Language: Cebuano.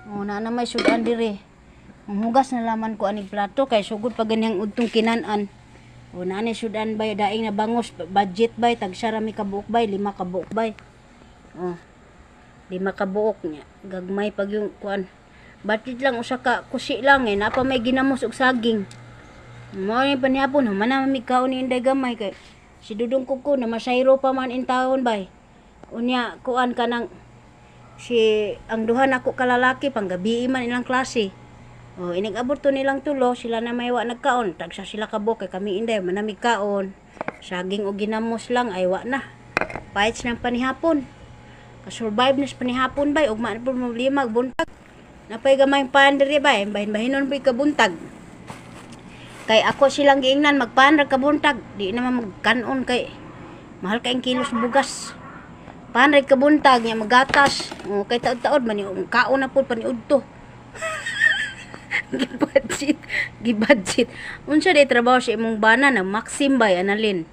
Oh, na na may sudan dire. Ang hugas na laman ko aning plato kay sugod pa ganyang udtong kinan-an. O na ni sudan bay, daing na bangos, budget bay, tagsa ra mi kabuok bay, lima kabuok bay. Oh. Lima kabuok niya. Gagmay pag yung kuan. Budget lang usa ka kusi lang eh, napa may ginamos og saging. Mao ni panihapon, human na mi kaon ni Inday gamay kay si Dudong Kuko na masayro pa man in taon bay. Unya kuan kanang si ang duha nako kalalaki, panggabi man ilang klase. Oh, inig abot to nilang tulo, sila na may wa nagkaon, tagsa sila kabuok kay kami Inday manamig kaon. Saging og ginamos lang ay wa na. Paits ng panihapon. Kasurvive na sa panihapon bay, ugma na po problema buntag. Napay gamay pan diri bay, bahin-bahinon po'y kabuntag. Kay ako silang giingnan magpan ra kabuntag, di naman magkanon kay mahal kayong kilos bugas. Pan ra kabuntag nya magatas. O kay taod-taod man ni kaon na pud paniudto. Gibudget, gibudget. Unsa day trabaho sa imong bana na Maxim bay, Analin?